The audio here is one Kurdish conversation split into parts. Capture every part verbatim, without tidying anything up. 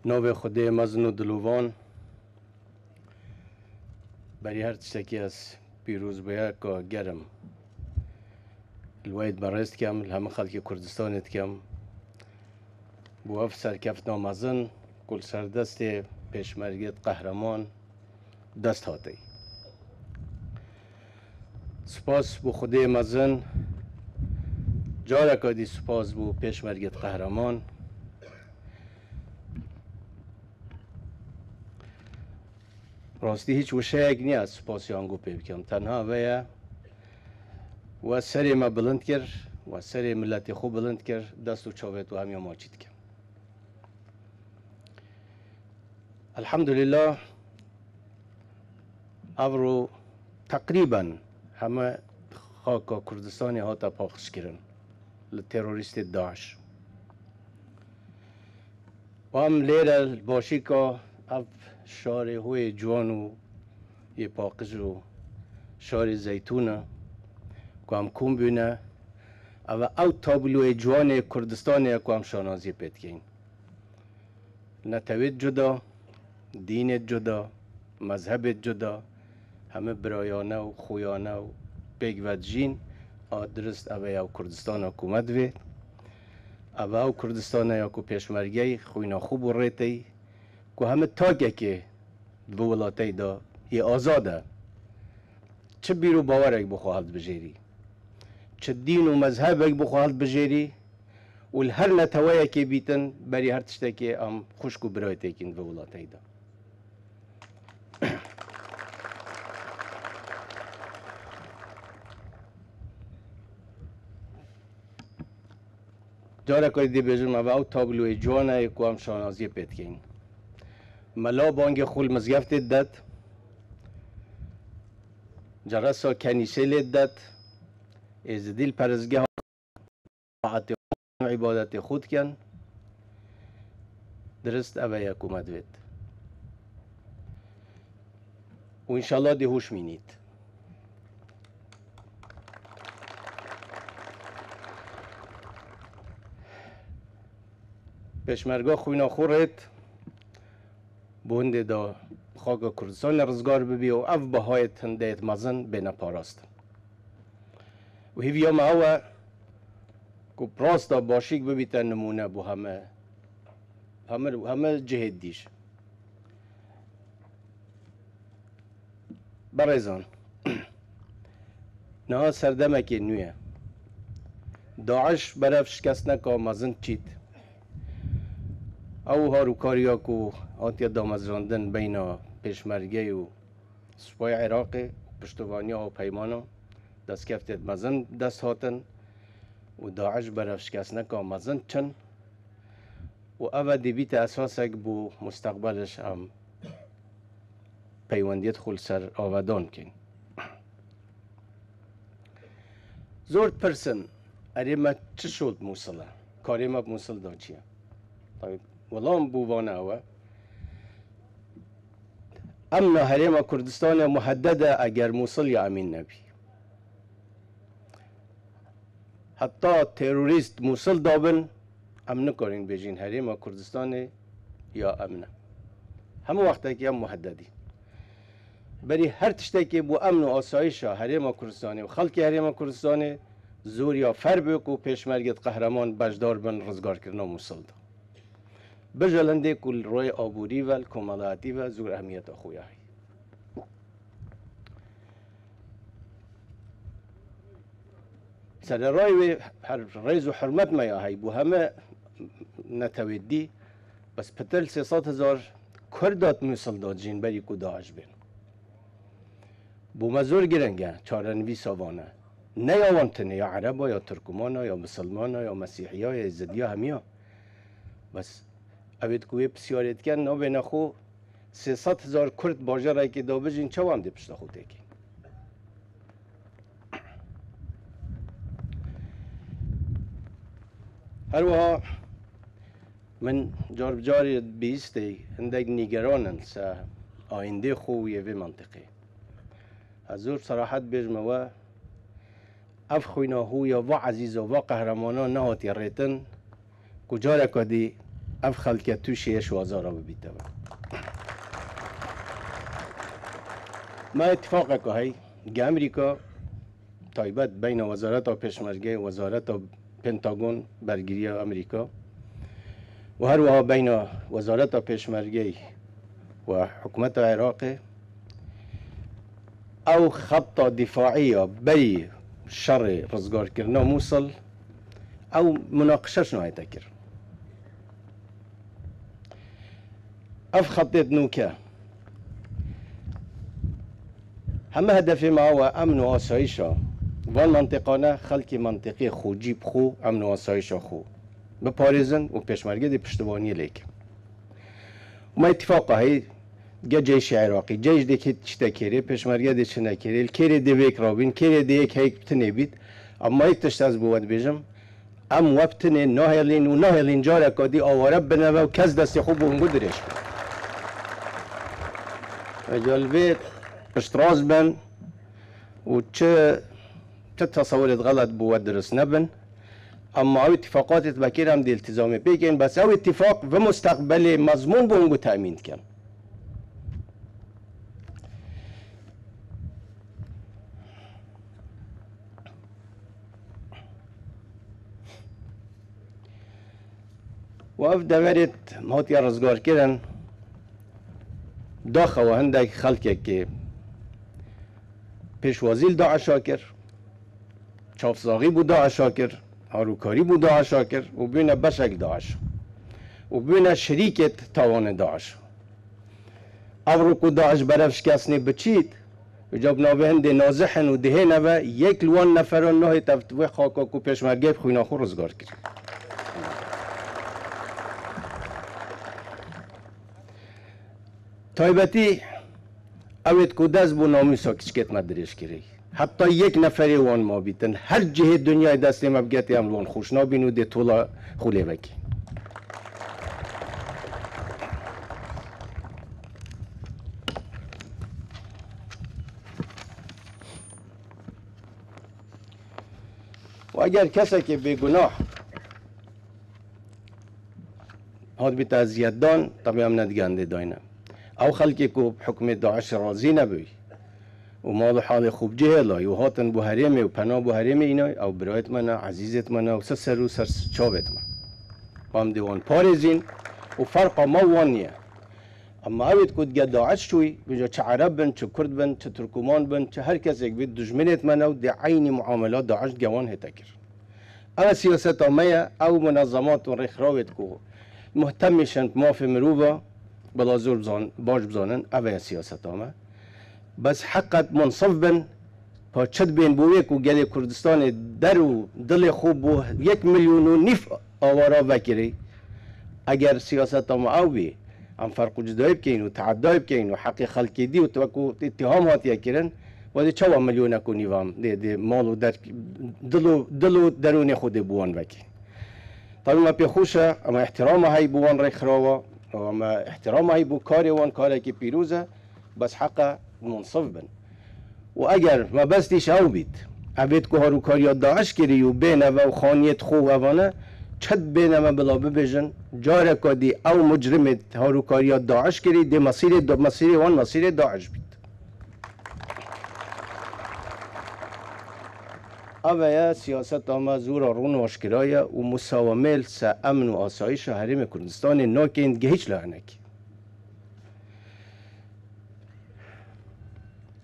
Navê Xwedê mezin û dilovan, berî her tiştekî ez pîrozbûyeka germ li we yê me rêz dikem, li hemî xelkê Kurdistanê dikem. Bo ev serkeftina mezin ku li ser destê pêşmergê qehreman dest hatî. Spas bo Xwedê mezin, careka dî spas bo pêşmergê qehreman. Rastî hîç wişeyek niye ez spasiya ango pê bikim. Tenha ve ye, we serê me bilind kir, we serê miletê xwe bilind kir, dest û çavê we hemiya maçî dikim. Elhamdulillah, evro teqrîben heme xaka Kurdistanê hate paqijkirin li terorîstê DAIŞ. Û em lêre li başîka ev şarê hoyê ciwan û yê paqij û şarê zeytûn e ku em kom bûne, ev e ew tabloyê ciwanê Kurdistanê ye ku em şanaziyê pê dikeyn. Netewêt cuda, dînêt cuda, mezhebêt cuda, heme birayane û xoyane û pêk ve dijîn, a dirist ev e ya Kurdistana ku me divê. Ev e ew Kurdistane ya ku pêşmergeyî xwîna xwe bû rêteyî, ku heme takekê di vê welateyî de yê azad e. Çi bîr û bawerek bi xwe hildibijêrî, çi dîn û mezhebek bi xwe hildibijêrî, û li her neteweyekê bîtin, berî her tiştekê em xwişk û birayetêkîn di vê welateyî de. Careka dî bêjim, ev ew tabloyê ciwan e ku em şanaziyê pê dikeyn. Mela bangê xwe li mizgeftê didet, ceresa kenîsê lê didet, êzidî li perestgeha taetê xwe û îbadetê xwe dikin. Dirist ev e ya ku me divêt. Û înşallah dê hûş mînît. Pêşmerga xwîna xwe rêt, bo hindê de xaka Kurdistanê rizgar bibî û ev bihayêt hindeyêt mezin bêne parastin. Û hêviya me ew e ku rasta başîk bibîte nimûne bo heme, heme, heme cihêt dî jî. Berêzan, niha serdemekê nû ye. DAIŞ berev şikestneka mezin çît. Ew harûkariya ku hatiye damezrandin beyna pêşmergeyê û Supayê Iraqê û piştovaniya hevpeymana destkeftêt mezin dest hatin û DAIŞ berev şikestneka mezin çin û ev e dê bîte esasek bo musteqbeliş em peywendiyêt xwe li ser avedan bikin. Zor dipirsin, erê me çi şot Mûsil e? Karê me bi Mûsil de çi ye? Tabî, welam bo vana ew e. Emna Herêma Kurdistanê muhedded e eger Mûsil ya emîn nebî. Heta terorîst Mûsil dabin, em nikarin bêjin Herêma Kurdistanê ya emn e. Hemû wextekî em muheddedî. Berî her tiştekê bo emn û asayişa Herêma Kurdistanê û xelkê Herêma Kurdistanê zor ya ferb e ku pêşmergêt qehreman beşdar bin rizgarkirina Mûsil de. Bijilindê ku li royê aborî ve, li komelayetî ve zor ehmiyeta xwe ya heye. Sererayê wê her rêz û hurmet me ya hey bo heme netewê dî, bes pitir li sê sed hezar Kurd hat Mûsil de dijîn berî ku DAIŞ bên. Bo me zor giring e çarenivîsa vane. Ne ya wan tenê, ya Ereba, ya Tirkumana, ya Misilmana, ya Mesîhiya, ya Êzidiya, hemiya. Bes ew ê ku wê pisyarê dikin, navê nexwe sê sed hezar Kurd bajarekê de bijîn, çawa em dê pişta xwe têkîn? Her wiha min car bi carê bihîstê hindek nîgeran in ser ayîndê xwe û yê vê mentiqê. Ez zor bi serahet bêjime we, ev xwîna hû ya va ezîza, va qehremana nehatiye rêtin, ku careka dî Ev xelke tûşê şwazara bibîte we. Ma îtifaqeke hey, ge Amerîka, taybet beyna Wezareta Pêşmergê, Wezareta Pentagon, bergiriya Amerîka û her wiha beyna Wezareta Pêşmergê û hikûmeta Iraqê, ew xeta dîfaî ya berî şerê rizgarkirina Mûsil, ew munaqişeş nayête kirin. Ev xetê nûke. Heme hedefê me ew e, emn û asayîşa van mentiqane, xelkê mentiqê xwe cî bi xwe, emn û asayîşa xwe biparêzin û pêşmergê dê piştivaniyê lê ke. Û me îtîfaqa heyî ge ceyşê Iraqî, ceyş dê kê çite kêrê, pêşmerge dê çine kêrê, li kêrê dê vêk rabîn, kêrê dê yek heyek bi tinê bît. Ama yek tişt ez bi we dibêjim, em we bi tinê nahêlîn û nahêlîn careka dî aware bine ve û kes destê xwe bi hûn dirêj bike. Êca li vê piştrast bin û çi, çi tesewirêt xelet bi we dirist nebin. Ama ew îtîfaqatê vekir em dê îltîzamê pê kein, bes ew îtîfaq vê musteqbelê mezmûn bi hûn temîn dikin. Û ev deverê hatiye rizgarkirin, daxewa hindek xelkekê pêşwazî li DAIŞ'a kir, çavsaxî bû DAIŞ'a kir, harûkarî bû DAIŞ'a kir û bûne beşek DAIŞ û bûne şirîkê tawanê DAIŞ. Ev rû ku DAIŞ berev şikestinê biçît, îca bi navê hindê nazih in û dihêne ve, yek li wan neferan nahêt ev vê xaka ku pêşmergeyê bi xwîna xwe rizgar kir. Taybetî ewêt ku dest bo namûsa kiçikêt me dirêj kirî. Heta yek neferê wan mabîtin. Her cihê dinyayê destê me bigetê em li wan xweş nabîn û dê tola xwe lê vekî. Û eger kesekê bêgunah hat bîte eziyetdan, tabi em ne di gendê dayne. Ew xelkê ku hukmê DAIŞê razî nebûy û mal û halê xwe bi cihê lay û hatin bo herêmê û pena bo herêmê înay, ew birayêt me ne, ezîzêt me ne û ser ser û ser çavêt me. Em dê wan parêzîn û ferqa me wan niye. Ema ewêt ku dige DAIŞ çûy, bêje çi Ereb bin, çi Kurd bin, çi Tirkuman bin, çi her kesek bît, dijminêt me ne û dê eynî muamela DAIŞ dige wan hête kir. Ev e siyaseta me ye, ew munezemat û rêxrawêt ku muhtemî şin bi mafê mirova, bila zor bizan-, baş bizanin, ev e siyaseta me. Bes heqet munsif bin, pa çi dibên bo wê ku gelê Kurdistanê der û dilê xwe bo yek milyon û nîf awara vekirî. Eger siyaseta me ew bî, em ferq û cudayî bikeyn û teedayî bikeyn û heqê xelkê dî û wek ku îttiham hatiye kirin, we dê çawa milyonek û nîv em dê, dê mal û der, dil û, dil û derûnê xwe dê bi wan vekî. Tabi me pê xweş e, em îhtirama hey bo wan rêxirawa, em îhtirama hey bo karê wan, karekî pîroz e, bes heqe munsif bin. Û eger mebestî ji ew bît, evêt ku harûkariya DAIŞ kirî û bêne ve û xaniyêt xwe û evane, çet bêne me bila bibêjin, careka dî ew mucrimê harûkariya DAIŞ kirî, dê mesîrê, mesîrê wan mesîrê DAIŞ bît. Ev e siyaseta me zora rûn û aşkira ye û musawemê li ser emn û asayişa herêmê Kurdistanê nakin ge hîç layenekî.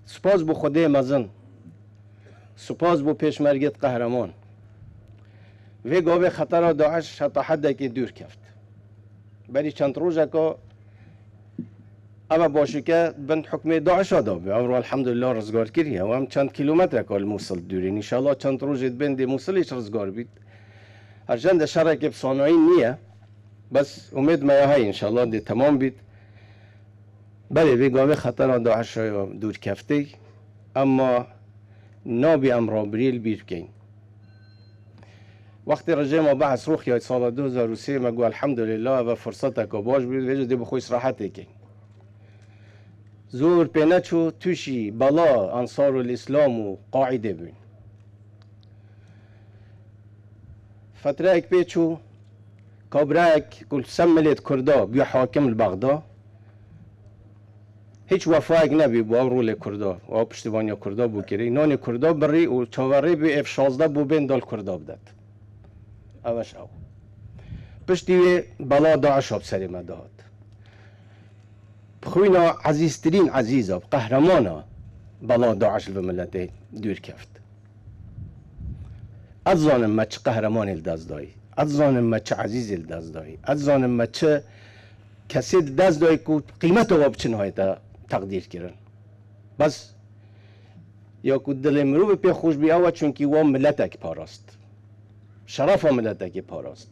Spas bo Xwedê mezin. Spas bo pêşmergêt qehreman. Vê gavê xetera DAIŞ heta hedekê dûr keft. Berî çend rojeka ev e başûke bin hukmê DAIŞ'a da bû. Ewro elhamdulillah rizgar kiriye. Em çend kîlometreka li Mûsil dûrîn. Înşallah çend rojê dibên dê Mûsil hîç rizgar bît. Her çend de şerekê bi sanayî niye. Bes umêd me ya heye, înşallah dê temam bît. Belê, vê gavê xetera DAIŞ'a dûr keftê, ema nabî em rabirî li bîr bikeyn. Wextê rejîma Be'es rûxiya sala du hezar û sê me got, elhamdulillah, ev e firseteke baş bû, vêce dê bi xwe îstirahetê keyn. Zor pê neçû, tûşî bela Ensarul Îslam û Qaîdê bûn. Fetreyek pê çû, Ka birayek ku li ser milê Kurda bûye hakim li Bexda, hiç wefayek nebî bo ew rolê Kurda û ew piştîvaniya Kurda bû kirî. Nanê Kurda birî û çaverê bû êv şazdeh bû bên dal Kurda bidet. Ev eş ew. Piştî wê bela DAIŞ a bi serê me dihat. Xwîna ezîztirîn ezîza, qehremana bela DAIŞ li vê miletê dûr keft. Ez zanim me çi qehremanê li dest dayî. Ez zanim me çi ezîzê li dest dayî. Ez zanim me çi kesê li dest dayî ku qîmeta we bi çi nayête teqdîr kirin. Bes ya ku dilê mirovê pê xweş bî, ew e, çunkî we miletek parast. Şerefa miletekê parast.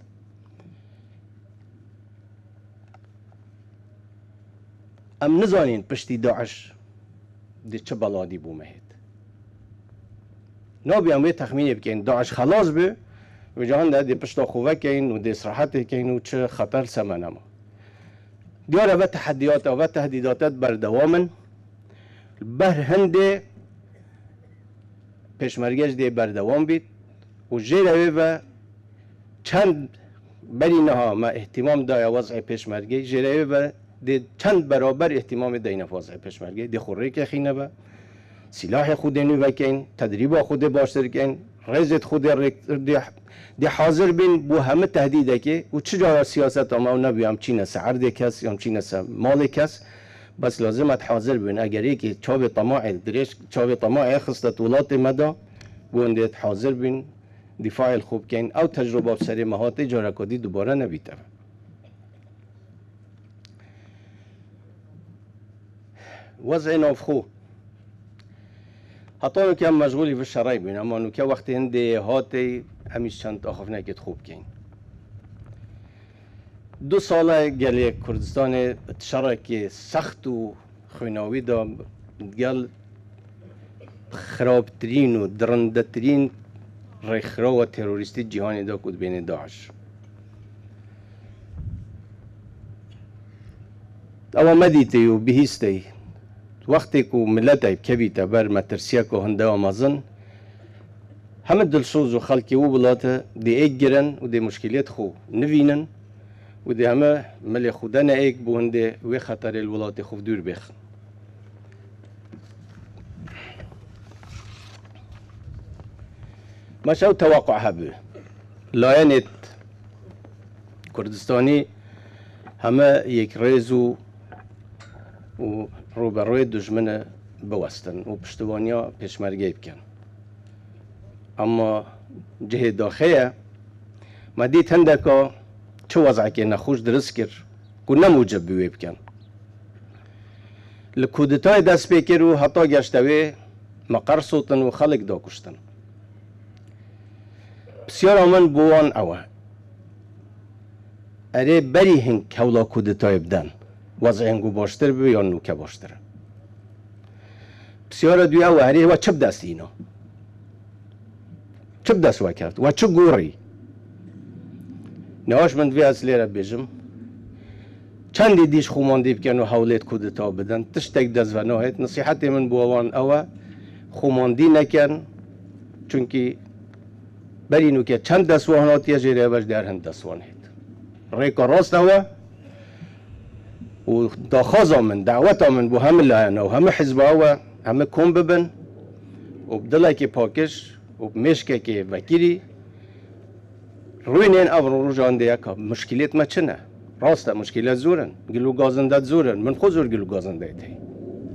Em nizanîn piştî DAIŞ dê çi beladî bo me hêt. Nabî em wê texmînê bikeyn. DAIŞ xelas bû, wê cahan de dê pişta xwe vekeyn û dê sirahetê keyn û çi xeter li ser me nema. Diyar e, ve tehediyat e, ve tehdîdat e berdewam in. Li ber hindê pêşmerge jî dê berdewam bît û jê re wê ve çend berî niha me îhtîmam daye wez'ê pêşmergê, jê re wê ve dê çend beraber îhtîmamê deyne wez'ê pêşmergê, dê xwe rêkê xîne ve, sîlahê xwe dê nû vekeyn, tedrîba xwe dê baştir keyn, rêzê xwe dê rêk-, dê, dê hazir bîn bo hemî tehdîdekê û çi cara siyaseta me ew nebû em çîne ser erdê kes yan çîne ser malê kes. Bes lazim e hazir bin. Eger yekî çavê temaê dirêj, çavê temaê xistet welatê me de, bi wendê hazir bin, dîfaê li xwe bikeyn. Ew tecrûba bi serê me hatê, careka dî dubare nebîte. Wez'ê navxwe. Heta nûke em meşgûlî vê şerê bûn, ema nûke wextê hindê hatê, em îş çend axiftinekê dixwe bikeyn. Du sal e gelê Kurdistanê di şerekê sext û xwînawî de gel xirabtirîn û dirindetirîn rêkxirawa terorîstî cîhanê de ku dibêne DAIŞ. Ewa me dîtê û bihîstê. Wextê ku miletê bikevîte ber metirsiyeka hindeya mezin, hemî dilsoz û xelkê wî wilate dê êk girin û dê muşkilêt xwe nivînin û dê hemî milê xwe dene êk bo hindê wê xeterê li welatê xwe dûr bêxin. Meşe ew tewequ hebû. Layenêt Kurdistanî heme yekrêz û, û rûberûyê dijmine biwestin û piştevaniya pêşmergeyê bikin. Ema cihê daxê ye, me dît hindeka çi wezekê nexweş dirist kir ku ne mûcib bi wê bikin. Li kudetayê dest pê kir û heta geşte wê meqer sotin û xelk dakuştin. Pisyara min bo wan ew e. Erê berî hing hewla kudetayê biden. Wezê hingo baştir bi yan nûke baştir e? Pisyara dû ew e, erê we çi bi dest îna? Çi bi dest we kevt? We çi gorî? Newaş min divê ez lêre bêjim. Çendê dîş xwemandî bikin û hewlêt kudeta bidin. Tiştek dest ve nahêt. Nesîhetê min bo wan ew e. Xwemandî nekin. Çunkî berî nûke çend dest wan hatiye jê re ve ji der hin dest wan hêt. Rêka rast ew e. Û daxwaza min, daweta min bo hemî layena û hemî hizba ew e, hemî kom bibin û bi dilekê pakij û bi mêşkekê vekirî rûnên ev rojan dê yeka. Muşkilêt me çi ne? Rast e, muşkîlet zor in. Gil û gazindet zor in. Min xwe zor gil û gazindeyê tey.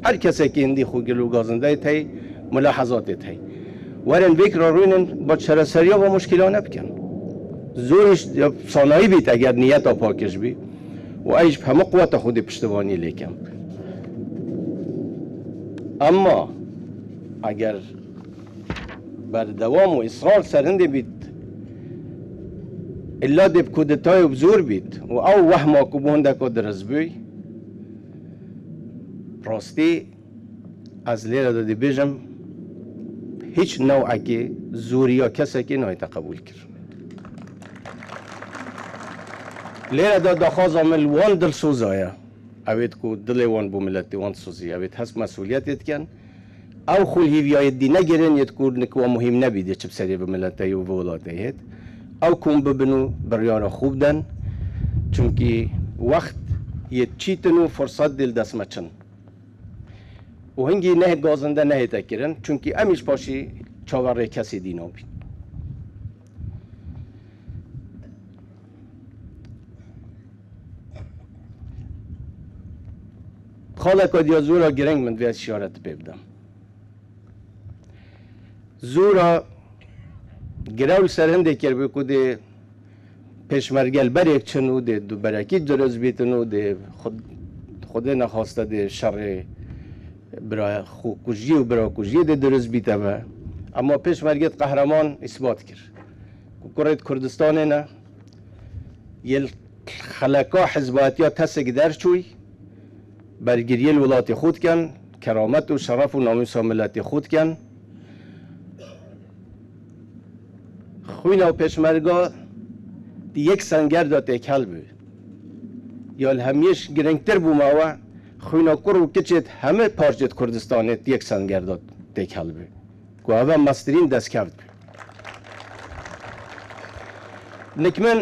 Her kesekî hindî xwe gil û gazindeyê tey, mulahezatê tey. Werin vêkira rûnin ba çareseriya va muşkîlane bikin. Zor îş, ya, sanayî bît eger niyeta pakij bî. Û ey ji hemû quweta xwe dê piştivanî lê kem. Emma eger berdewam û îsrar ser hindê bît, illa dê bi kudetayê û bi zor bît û ew wehma ku bo hindeka dirist bûy, rastî ez lêre de dibêjim, hîç newekê zoriya kesekê nayête qebûl kir. Lêre de daxwaza min li wan dilsoza ye. Ewêt ku dilê wan bo miletê wan disozî, ewêt hest mesûliyetê dikin. Ew xwe li hîviyayê dî negirin, yêt ku nik wa muhîm nebî dê çi bi serê bi miletê û bi welatê hêt. Ew kom bibin û biryara xwe bidin. Çunkî wext yê çîtin û fursat dê li dest me çin. Û hingî neh gazinde nehête kirin, çunkî em îş paşî çaverê kesê dî nabîn. Xaleka diya zora gireng min divê ez şiyaret pê bidim. Zora girew li ser hindê kiribû ku dê pêşmerge li berê çin û dê du berekî dirust bîtin û dê xwe-, Xwedê nexwaste dê şerê bira xwe kujiyê û bira kujiyê dê dirust bîte ve. Ema pêşmergê qehreman îsbat kir ku kurê Kurdistanê ne, yê li xeleka hizbatiya tesik derçûy, bergiriyê li welatê xwe dikin, keramet û şeref û namûsa miletê xwe dikin. Xwîna pêşmerga di yek senger de têkel bû. Ya li hemiyê girîngtir bû ma we, xwîna kur û kiçê di hemî parçê di Kurdistanê di yek senger de têkel bû. Ku eve mestirîn destkeft bû. Nik min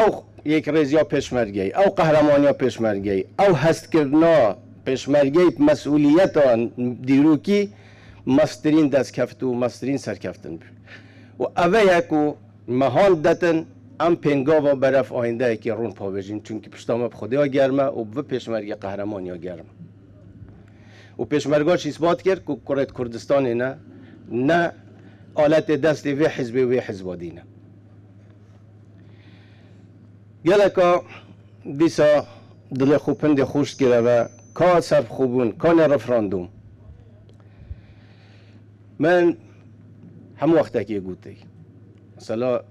ew yekrêziya pêşmergeyî, ew qehremaniya pêşmergeyî, ew hestkirina pêşmergeyî bi mesûliyeta dîrokî mestirîn destkeft û mestirîn serkeftin bû. Û eve ye ku mehan detin em pêngava berev ayîndeyekî rûn pavêjin, çunkî pişta me bi Xwedêya germ e û bi pêşmergê qehremaniya germ e. Û pêşmerga jî îsbat kir ku kurê Kurdistanê ne, ne aletê destê vê hizbê û vê hizba dî ne. Geleka dîsa dilê xwe pindê xweş dikir eve, ka serbixwebûn, ka ne referandûm. Min hemû wextekê gotî. Mesela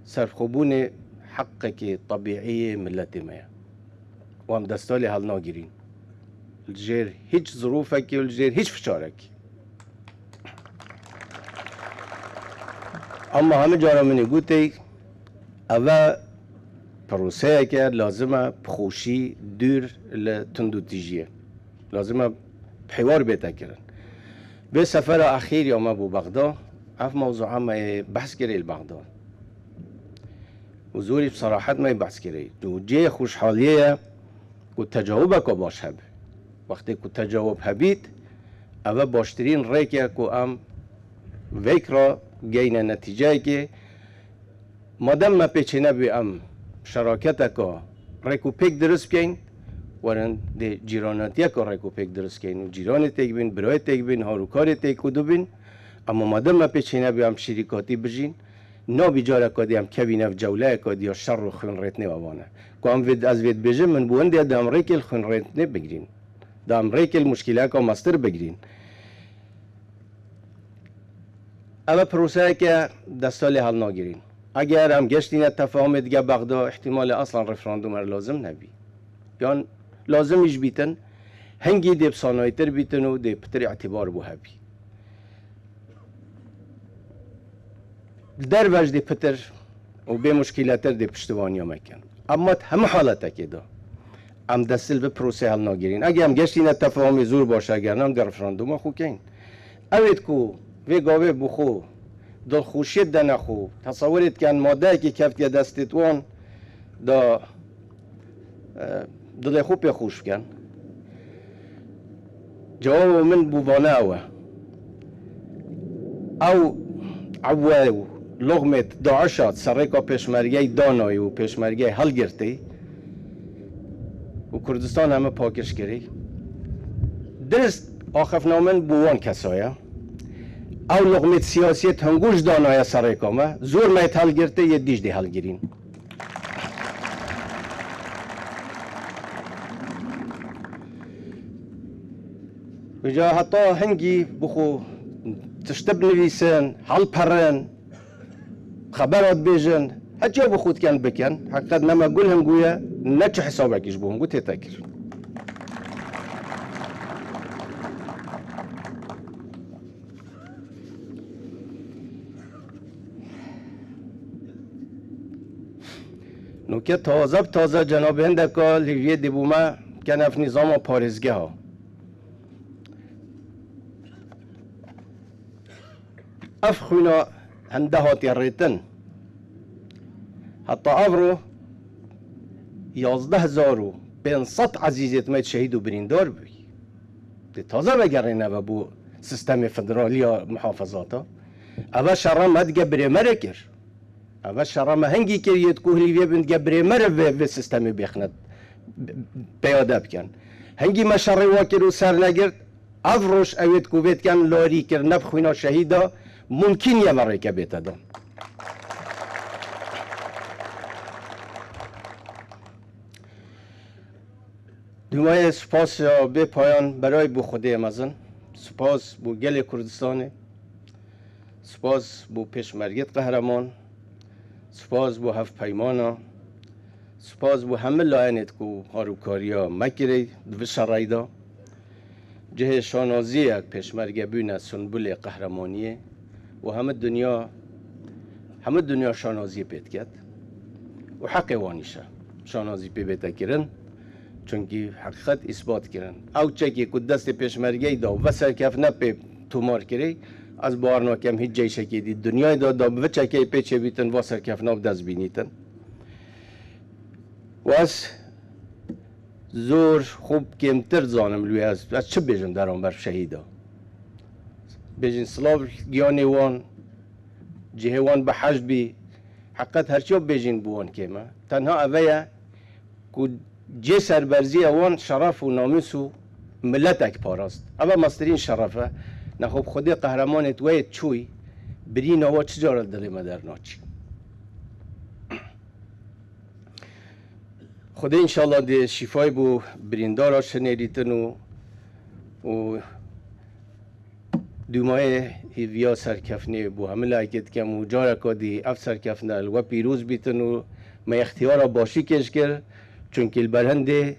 serbixwebûnê heqekê tebîî yê miletê me ye. Û em desta lê helnagirîn. Li jêr hîç zirûfekê û li jêr hîç fiçarekê. Ema hemî cara min ê gotî, eve proseyeke lazim e, bi xweşî, dûr li tundûtîjiyê. Lazim e bi hêwar bête kirin. Vê sefera exîr ya me bû Bexda, ev mewzûa me yê behs kirê li Bexda. Û zorî bi serahet me yê behs kirê. Û cihê xweşhaliyê ye ku tecawubeke baş hebe. Wextê ku tecawub hebît, eve baştirîn rêk e ku em vêk re geyne netîceyekê. Madem me pê çênebû em şeraketeka rêk û pêk dirust bikeyn, werin dê cîranatiyeka rêk û pêk dirust bikeyn û cîranê têk bîn, birayê têk bîn, har û karê têk û du bîn. Ema madem me pê çênebû em şirîkatî bijîn, nabî careka dî em kevî nav cewleyeka dî ya şer û xwînrêtinê û evan e. Ku em vê, ez vê dibêjim, min bo hindê de em rêkê li xwînrêtinê bigirîn. De em rêkê li muşkîleka mestir bigirîn. Ev e proseyeke desta lê helnagirîn. Eger em geştîne tefahumê dige Bexda, îhtîmalê aslan referandûm er lazim nebî. Yan lazim îş bîtin, hingî dê bi sanayîtir bîtin û dê pitir îtîbar bo hebî. Li derve jî dê pitir û bê muşkîletir dê piştivaniya me kin. Ema di hemû haletekê de em dest li vê proseyê helnagirîn. Eger em geştîne tefahumê zor baş e, eger ne em dê referandûma xwe keyn. Ewêt ku vê gavê bi xwe dilxweşiyê dene xwe, tesewirê dikin madeyekê keftiye destê wan da, e, dilê xwe pê xweş bikin. Cewaba min bo vane ew e. Ew ewe û loxmêt DAIŞa di ser rêka pêşmergeyê danayî û pêşmergeyê hilgirtî û Kurdistan heme pakij kirî. Dirist axifna min bo wan kesa ye. Ew loxmêt siyasiyê di hingû jî danaye ser rêka me, zor me yê hilgirtî yê dî jî dê hilgirîn. Vêca heta hingî bi xwe tiştê binivîsin, hilperin, xebera dibêjin, heçiya bi xwe dikin bikin. Heqîqet ne me gul hingû ye, ne çi hesabekî ji bo hingû tête kir. Nûke taze bi taze cenabê hindeka lêviyê dê bo me ken ev nîzama parêzgeha. Ev xwîna hinde hatiye rêtin. Heta evro yazdeh hezar û pênc sed ezîzêt me şehîd û birîndar bûy. Dê taze vegerîne ve bo sistemê federalî ya muhafazata. Eve şerra me dige birê me re kir. Eve şerra me hingî kir yêt ku hilî vê bin dige birê me re vê, vê sistemê bêxine peyade bikin. Hingî me şerê wa kir û ser negirt. Ev roj ewêt ku vêt ken larî kir ne bi xwîna şehîda mumkîn ye ve rêke bête dan. Dûmayê spas ya bê payan beray bo Xwedê mezin. Spas bo gelê Kurdistanê. Spas bo pêşmergêt qehreman. Spas bo hevpeymana. Spas bo hemî layenêt ku harûkariya me kirê di vî şereyda. Cihê şanaziyek pêşmerge bûne sunbulê qehremaniyê û hemî dinya, hemî dinya şanaziyê pê diket û heqê wan îş e şanazî pê bête kirin. Çunkî heqîqet îsbat kirin. Ew çekê ku destê pêşmergeyî da û ve serkeftina pê tomar kirê, ez bawer nakem hîç ceyşekê dî dinyayê de da bi vê çekeyê pê çêbîtin va serkeftina bi dest bînîtin. Û ez zor xwe kêmtir zanim li wê. Ez, ez çi bêjim deran ber şehîda? Bêjin silav giyanê wan, cihê wan bi heşt bî. Heqet herçiya bêjin bi wan kêm e. Tenha eve ye ku cê serberziya wan şeref û namûs û miletek parast. Eve mestirîn şeref e. Nexwe bi Xwedê qehremanêt we yê çûy, birîna we çi cara li dilê me dernaçî. Xwedê înşallah dê şîfayê bo birîndara şinêrîtin û, û dûmayê hêviya serkeftinê bo hemî layekê dikem û careka dî ev serkeftina li we pîroz bîtin û me extiyara başî kêş kir, çunkî li ber hindê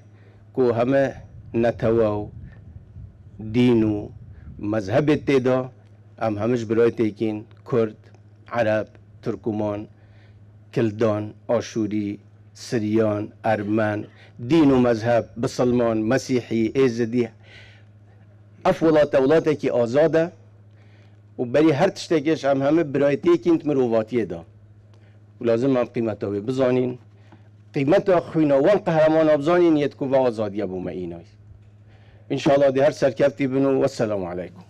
ku heme netewe û dîn û mezhebê tê de, em hemî ji birayê têkîn, Kurd, Ereb, Tirkuman, Kildan, Aşûrî, Siryan, Ermen, dîn û mezheb, Bisilman, Mesîhî, Êzidî. Ev welat e, welatekî azad e û berî her tiştekê ji em hemî birayetiyekîn di mirovatiyê de. Û lazim em qîmeta wê bizanîn. Qîmeta xwîna wan qehreman bizanîn, yêt ku ve azadiya bo me înay. Înşallah dê her serkeftî bin û wesselamu aleykum.